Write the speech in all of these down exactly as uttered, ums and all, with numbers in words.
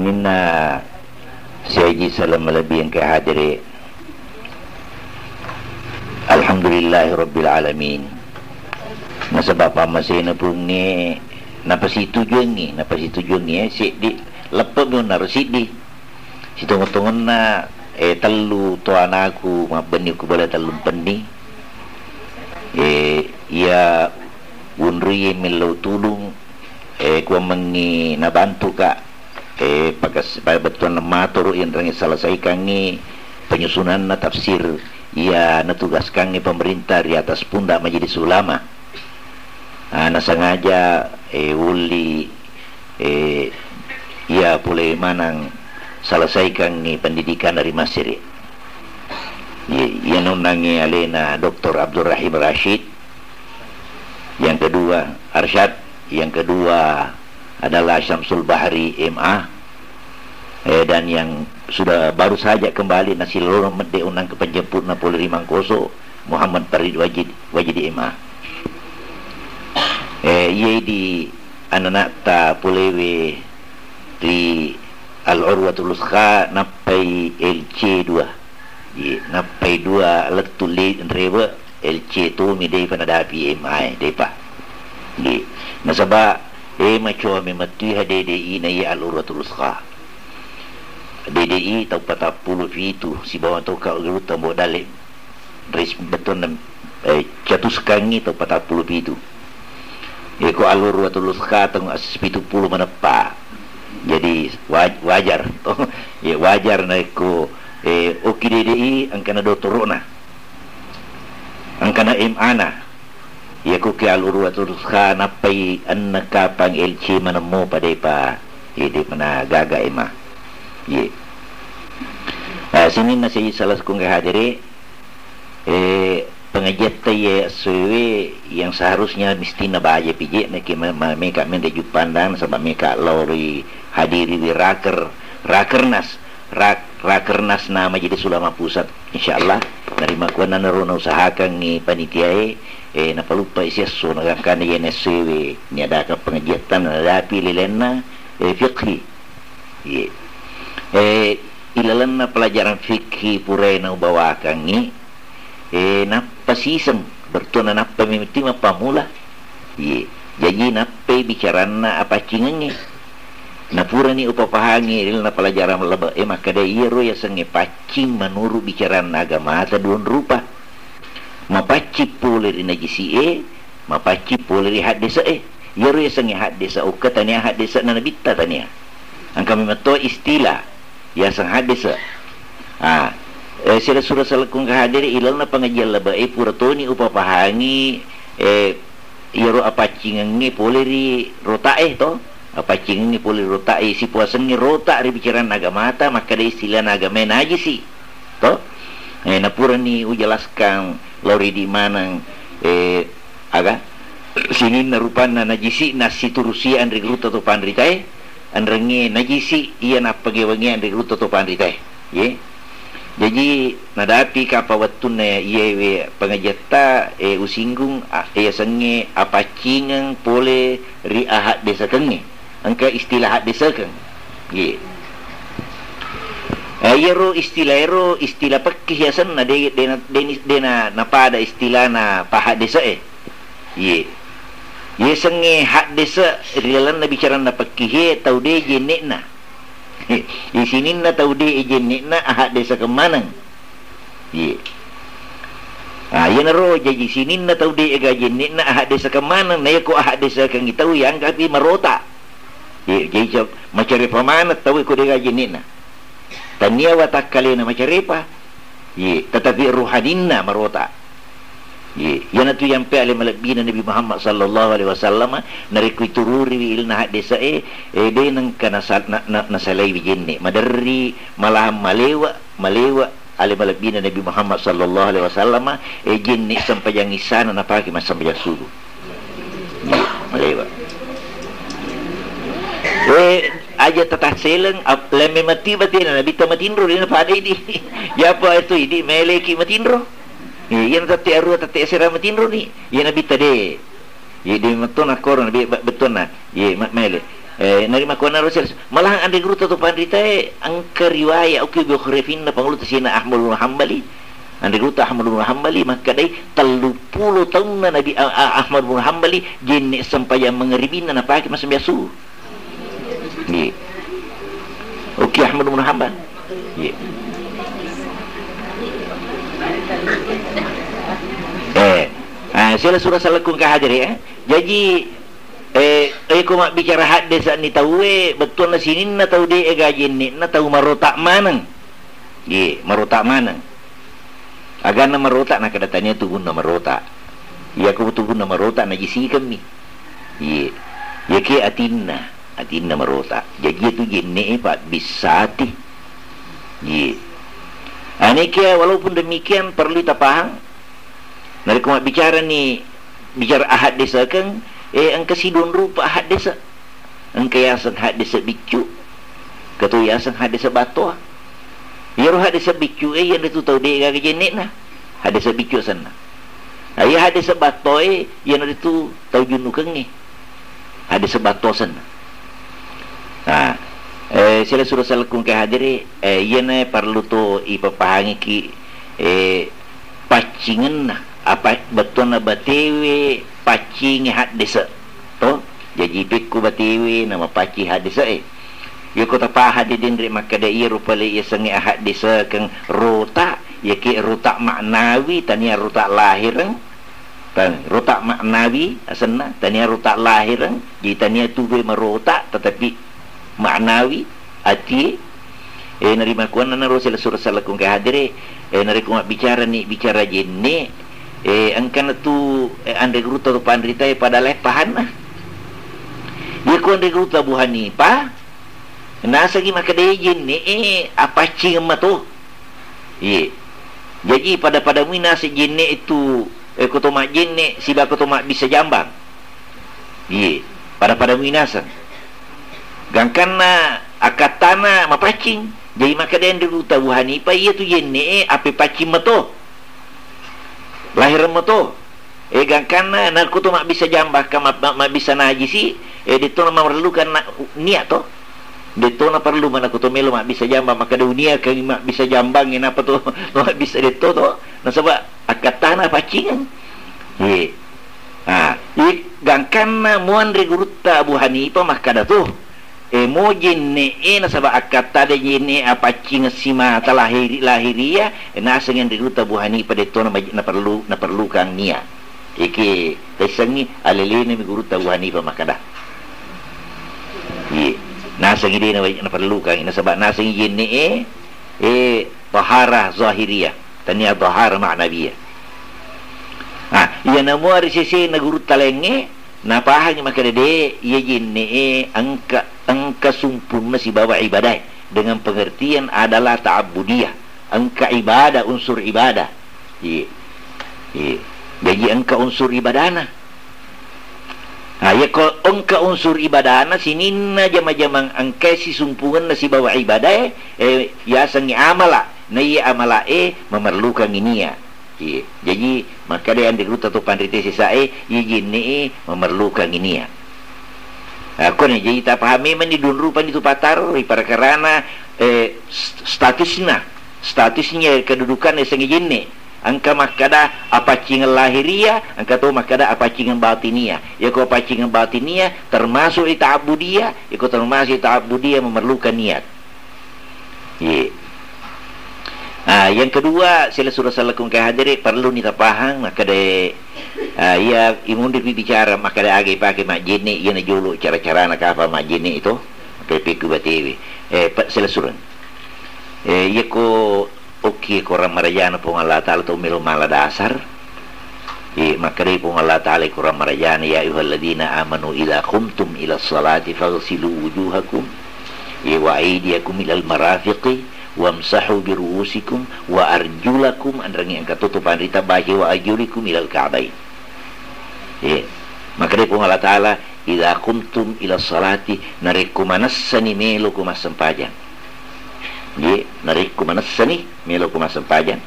Minna siaji saleng malebbi engka hadere. Alhamdulillahi rabbil alamin. Nasaba pammasena Puangnge napasitujuangngi, napasitujuangngi, eh, seddi, leppe'mi unnaro siddi. Sitongo-tongenna, eh, tellu to anaku mabbenni ku bale tellumpenni. Eh, iya wonroie mellau tulung, eh, kuammengngi nabantuka, eh, pakas-, pa-, bettuanna matoro iyanrengnge selesaikangngi penyusunanna tafsir iya natugaskangngi pemerintah ri atas pundak Majelis Ulama. Ah, nasengaja, eh, wulli, eh, iya pole manang selesaikangngi pendidikan dari Masiri. Iya, iya nunangngi alena Doktor Abdul Rahim Rashid, yang kedua Arsyad, yang kedua adalah Syamsul Bahri M A, eh, dan yang sudah baru saja kembali nasilolong medde unang ke penjemputna pole ri Mangkoso, Muhammad Farid Wajid, Wajid M A. Eh, iye di ananakta polewe ri Al-Urwatul Wuthqa nappai L C dua. Iye, nappai dua lettu le-, rewe, L C tomi, depa nadapi M A e, depa. Iye. Nasaba, eh, macoa memettui ha D D I na iya Al-Urwatul Wuthqa. D D I tau patappulo pitu, sibawa tau ka gurutta mbo dalle. Ris-, bettuanna, eh, catuskangngi tau patappulo pitu. Iko Al-Urwatul Wuthqa tau as-, pitu pulo maneppa. Jadi, waj-, wajar. Ya, wajar naiko, eh, oki D D I engkana dottoro'na. Engkana M A-na. Iya kuki Al-Urwatul Wuthqa nappai enneng kapang L C manemmo pa depa, eh, depa na gaga M A. Iye. Eh, sininna siaji saleng ku engka hadere, eh, pengajiatta iye essoewe yang seharusnya mistinna baja pije, naki ma-, ma-, meka menre Juppandang, nasaba meka lao ri hadiri wi raker, rakernas, rak-, rakernasna Majelis Ulama Pusat, insyaallah, narimakkuannanaro nausahakangngi panitiae, eh, napaluppai siesso, nagangkanna iye nessoewe niadakang pengajiatta, nadapi lelenna, eh, fiqhi. Iye. Eh, ilalenna pelajaran fikhi purae naubawakangngi, eh, nappa siseng, bertuanna nappa mimiti mappamula. Iye. Jaji nappai bicaranna apaccingengnge. Napurani upapahangi ri lalenna pelajaran lebe-, eh, makkeda iyaro yasengnge paccing menurut bicaranna agamata duang rupa. Mapaccing pole ri najisi'e, mapaccing pole ri haddese'e. Iyaro yasengnge haddese okka tania haddese'na nabitta tania. Engka memetto istilah yaseng haddese. Ah, eh, sira sura saleng ku engka hadere ilalenna pengajian lebe-, eh, pura toni upapahangi, eh, iyaro apaccingengnge pole ri rota'e to. Apaccingengnge pole ri rota'e, sipuasengnge rota ri bicaranna agamata, makkeda istilahna agamae najisi. To? Eh, napurani ujelaskan lao ridi maneng, eh, aga? Sininna rupanna najisi nassiturusi anre gurutta to panritae, enrengnge najisi iya nappagewangi anre gurutta to panritae. Ye. Jaji nadapi kapa wettunna iyewe pengajiatta, eh, usinggung, a-, yasengnge apaccingeng pole ri ahaddesekengnge. Engka istilah haddesekeng. Ye. Eh, iyaro istilah ero, istilah pekkih yasenna, de-, dena, deni-, dena napada istilahna pahaddese'e. Ye. Yasengnge haddese ri lalenna bicaranna pekkihe tau de jenne'na. Isininna tau de jenne'na ahaddesekeng maneng. Ye. Ah, iyanaro jaji sininna tau de ega jenne'na ahaddesekeng maneng, na yako ahaddesekengngi tau yangkapi marota. Ye, jaji ca-, macarepa maneng tau ko dega jenne'na. Tania watakkalena macarepa. Ye, tetapi rohaninna marota. Ye, iyanatu yampe ale malebbina Nabi Muhammad sallallahu alaihi wasallam, narekko itururiwi ilna haddese'e, eh, de nengka nasal-, na-, na-, nasalaiwi jenne, maderri malahan malewa, malewa ale malebbina Nabi Muhammad sallallahu alaihi wasallam, eh, jenne sempajang isana napake massempajang subuh. Ye, malewa. Eh, aja tata seleng, ap-, lemme mati batena Nabi ta matinro, dena pada idi. Yapa itu idi, meleki matinro. Ye, iyana tette arua, tette asera matinro ni. Ye Nabi ta de. Ye, de metto na koro Nabi ba-, bettonna. Ye, ma-, mele. Eh, narimakkuannaro sel-, malahan anre gurutta to panritae engka riwaya uki biografinna Pangulutta Sayyidina Ahmad bin Hambali. Anre gurutta Ahmad bin Hambali makkedai telluppulo taunna Nabi A-, A-, Ahmad bin Hambali jenne sempajang mangaribinna napake massempajang subuh. Iya. Uki Ahmad bin Hambal. Iya. Eh, ah, sila surah salakung kahadiri, eh. Jaji, Eh, eh, ko mabbicara haddese'ni tauwe, bettuanna sininna tau de'e ga jenne'na tau marota maneng. Ye, marota maneng. Aganna marota, nakada tania tugunna marota. Iya ko tugunna marota, najisikemmi. Ye. Yake atinna, atinna marota. Jaji itu jenne'e pabbissati. Ye. Aneke, walaupun demikian perlu tapahang, Narekko mabbicarani bicara ahaddesekeng, eh, engka sidong rupa ahaddese. Engka yaseng haddese biccu, engka to yaseng haddese battoa. Iyaro haddese biccu e, iyanaritu tau de gaga jenne'na. Haddese biccu asenna. Nah, iya haddese battoa e, iyanaritu tau junnukengnge. Haddese battoa asenna. Nah, eh, sila surah salakung ke hadiri, eh, iyana parlu to ipapahangiki, eh, paccingenna, apa bettuanna batewe paccingi haddese, to? Jaji pekko batewe namapaccing haddese e. Yako tapaha de denre makkeda iyaro pale yasengnge ahaddesekeng rota, yake rota maknawi tania rota lahireng, Tan-, rota maknawi asenna, tania rota lahireng, jadi tania tube marota, tetapi maknawi, atie, eh, narimakkuannanaro sila surah salakung ke hadiri, eh, narekko mabbicarani bicara jenne, eh, engkana tu, eh, anre gurutta tu panritae pada lae pahanna. Yako anre gurutta Abu Hanifah, nasengi makkeda jenne, eh, apaccingeng mato. Iye. Jaji pada-pada mui naseng jenne itu, eh, ko to majjenne siba ko to mabbissa jambang. Iye. Pada-pada mui naseng. Gangkanna akkattana mapaccing. Jaji makkeda anre gurutta Abu Hanifah, iya tu jenne e ape paccing mato. Lahireng mato. Eh, gangkanna, nakko to mabbissa jambang, ka mab-, mab-, mabbissa najisi, eh, detto na memerlukan na-, niat to. Detto na perlu mana ko to melo mabbissa jambang, makkeda unia ka mabbissa jambang, eh, napa to mabbissa detto to. Nasaba akkattana paccingeng. Ye. Ah, i-, gangkanna muanre gurutta Abu Hanifah makkeda to. E, mo jenne'e nasaba akkatta de jenne'e apaccingeng simata lahiri-, lahiriah, e, naseng anre gurutta Abu Hanifah dettona maj-, naperlu-, naperlukang niat. Eke taissengngi alelena mi gurutta Abu Hanifah makkeda. Iye, nasengngi de na-, naperlukang, nasaba nasengngi jenne'e, e, taharah zahiriah, tania taharah ma'nawiyah. Ah, iya namua ri sesena gurutta laingnge, Napahangi makkeda, de, iya jenne'e engka, engka sumpunna sibawa ibadae, dengan pengertian adalah ta'abbudiyah, engka ibadah, unsur ibadah. Iya. Iya. Jaji engka unsur ibadana. Nah, iya ko engka unsur ibadana, sininna jama-jamang engka sisumpungenna sibawa ibadae, eh, yasengngi amala. Na iya amala e memerlukangngi niat. Iya. Jaji, makkeda anre gurutta to panrita sesa e, iya jenne'e memerlukangngi niat. Nah, kone, jaji tapahami mani dua rupa ni tu pattaro, ri perkarana, eh, st-, statusna, statusnya kedudukan yasengnge jenne. Engka makkeda apaccingeng lahiriah, engka to makkeda apaccingeng batiniah. Iya ko apaccingeng batiniah, termasuk i ta'abbudiyah, iya ko termasuk i ta'abbudiyah memerlukan niat. Ye. Ah, yang kedua, sila surah salakung ke hadiri, perlu ni tapahang, makkeda, ah, iya, imunri pi bicara, makkeda aga ipake majjenne, iya na jolo cara-carana kapa majjenne itu, makkeda pekku batewe. Eh, pa-, sila surah. Eh, iya ko, oke, korang marajana Puang Allah Ta'ala to melo mala dasar. Eh, makkedai Puang Allah Ta'ala Quran marajana, "Ya ayyuhalladzina amanu idza qumtum ila sholati faghsilu wujuhakum, eh, wa aydiyakum ilal marafiqi wamsahu bi ru'usikum wa arjulakum," anrangi engka to to panrita baca, "wa arjulikum ilal ka'bain." Eh, makkedai Puang Allah Ta'ala, "Idza qumtum ila sholati," narekko manessani melo ko massempajang. Nggih, narekko manessani, meloko massempajang.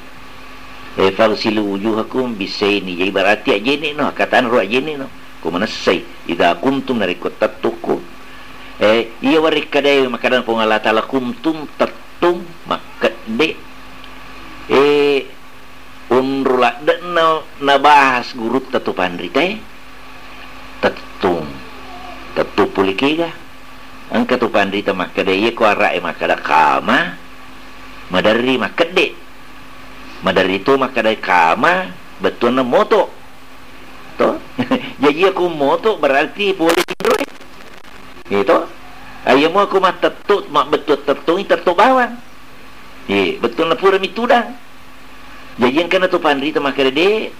Eh, faghsilu wujuhakum, bissaini. Jadi berarti ajjenne no, akkatana ro ajjenne no. Ko manessai, idza qumtum, narekko tettokko. Eh, iya warekkadai makkadana Puang Allah Taala, kuntum, tettung, makkedde. Eh, unru ladde'na nabahas gurutta tu panritae, tettung. Tettung pole kega. Engka tu panrita makkeda, iya ko ara'e makkeda kama, maderri makkedde. Maderri tu makkeda kama, bettuanna moto. To? Jaji iya ko moto berarti pole tinroe. Iya to? Ayyamo ko mattetto, mabbettu tettongi tetto bawang. Iya, bettuanna purami tudang. Jaji engkana tu panrita makkeda, de,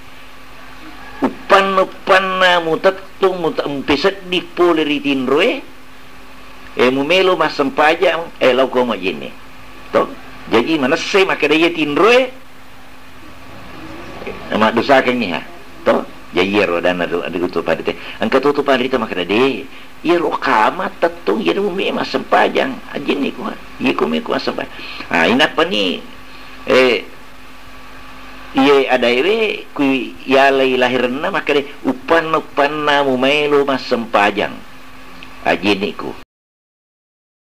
uppanna-uppanna mutettong, mute-, mupesedding pole ri tinroe, eh, mumelo massempajang, eh, lao ko majjenne. To? Jaji manessai makkeda iya tinroe, maddosakengngi ha. To? Jaji iyaro adanna ri, ri tu panrita. Engka to tu panrita makkeda, de, iyaro kama tettong, iyaro mumelo massempajang. Ajjenne ko ha. Iya ko melo massempajang. Ah, inappani, eh, iye adaewe ku yalai lahirenna makkeda, uppanna-uppanna mumaelo massempajang. Ajjenne ko.